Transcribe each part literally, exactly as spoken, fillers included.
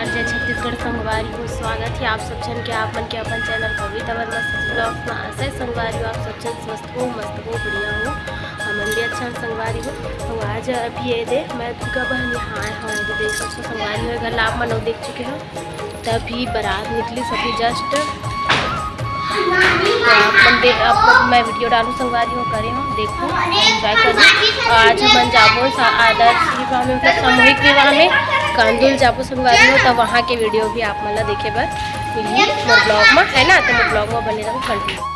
जय छत्तीसगढ़ संगवारी हो, स्वागत हे आप सब झन के, आप मन के अपन चैनल कविता वर्मा ब्लॉग्स में। आशा हे संगवारी हो, आप सब झन स्वस्थ हो, मस्त हो, बढ़िया हो। हमन भी अच्छा संगवारी हो। तो आज अभी ये दे, मैं दुर्गा बहन यहाँ आए हूँ, ये देख सकते हो संगवारी हो, घर ला आप मन देख चुके हो। तभी बारात निकली, सभी जस्ट तो आप मन दे-, आप लोग, मैं वीडियो डालूँ संगवारी हो, करे हो, देखो, एंजॉय करो। और आज हमन जाबो सा-, आदर्श विवाह में, मतलब सामूहिक विवाह में कांदुल जाबो संगवारी हो, तो वहाँ के वीडियो भी आप मन ला देखे बर मिलही मोर ब्लॉग में, है ना? तो मोर ब्लॉग में बने रहो, कंटिन्यू।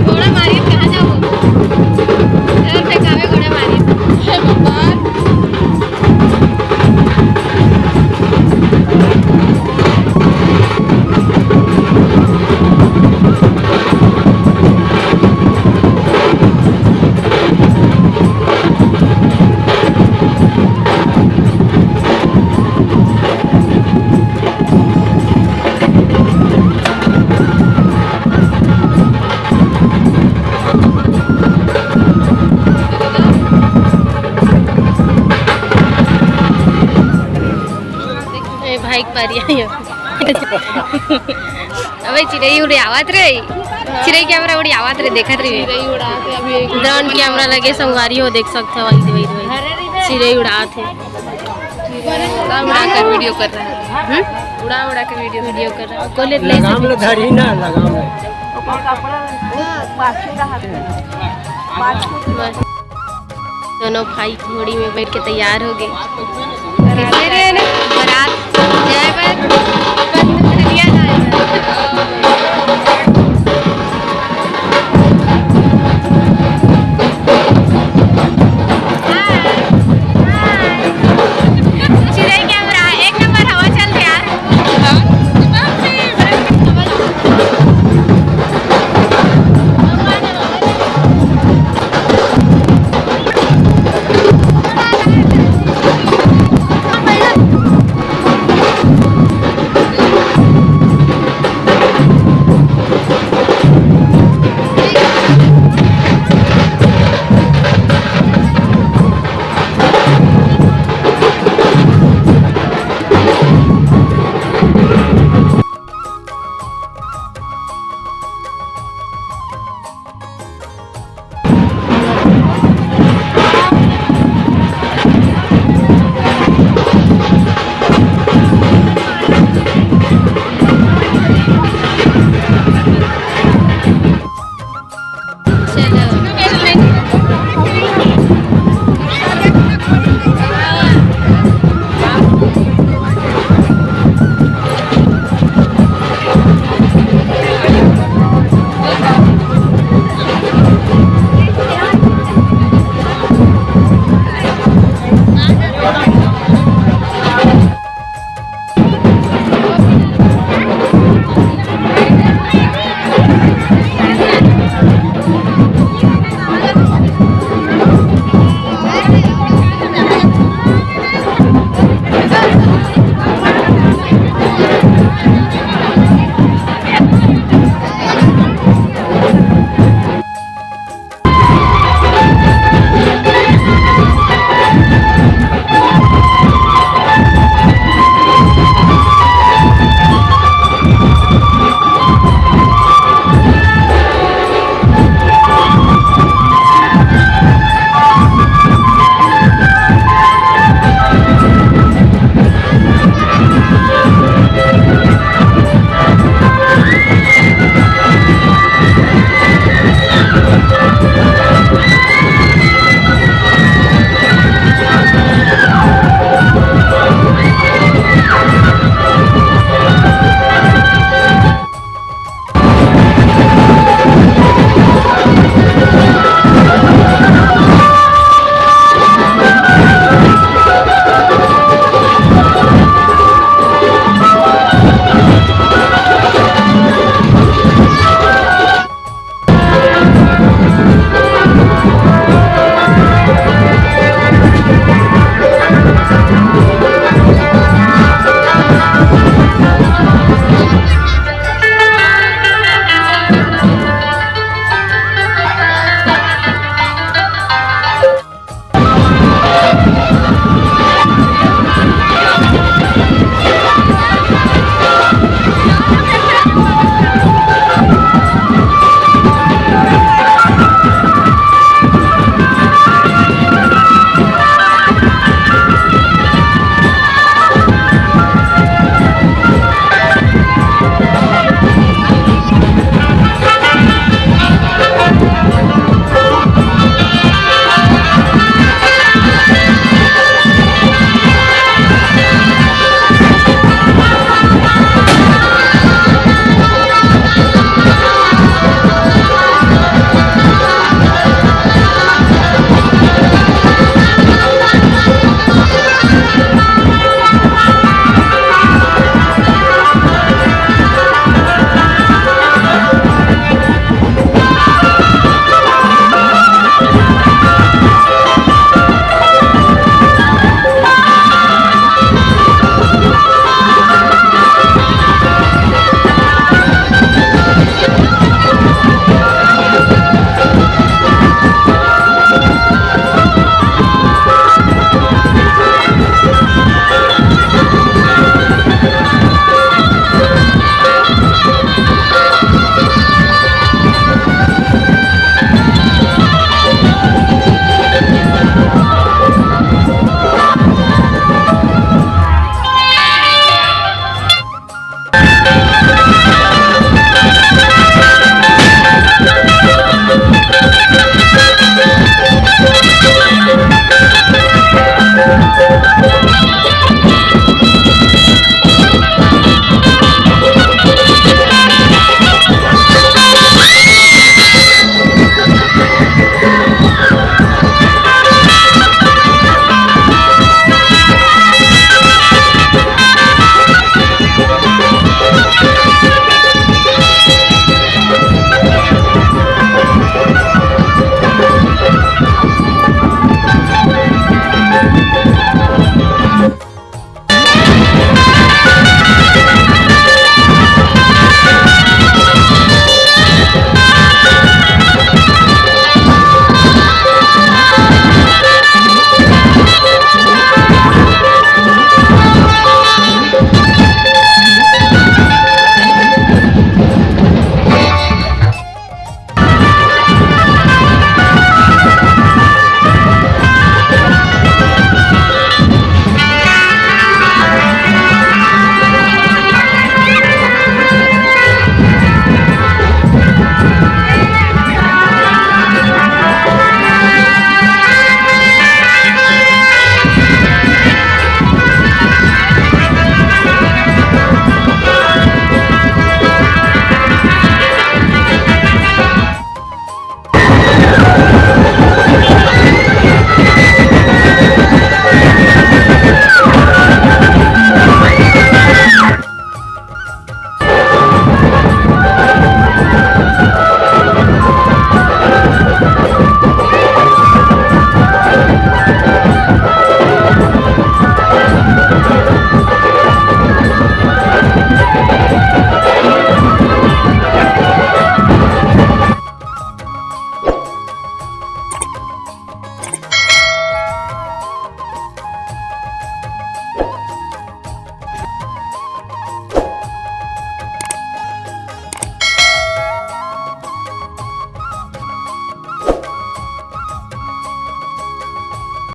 घोड़ा मारिस, कहाँ जाबो? घर फेंकावे घोड़ा मारिस। हे भगवान। ए भाई, परिया। अबे चिरई उड़ावत रे, चिरई कैमरा उड़ावत रे, देखत रही। चिरई उड़ात हे अभी। ड्रोन कैमरा लगे संगवारी हो, देख सकते हो, वही, वही, वही। चिरई उड़ात हे। उड़ा उड़ा कर वीडियो कर रहा है। हम्म? उड़ा उड़ा के वीडियो, वीडियो कर रहा है। कोले लगाम ले धरी ना, लगाम ले। बस। दोनों भाई घोड़ी में बैठ के तैयार हो गए। कैसे रे ने? बारात जाए बर, अपन दुल्हनिया जाए बर। चिरई कैमरा, एक नंबर हवा चल रहा है।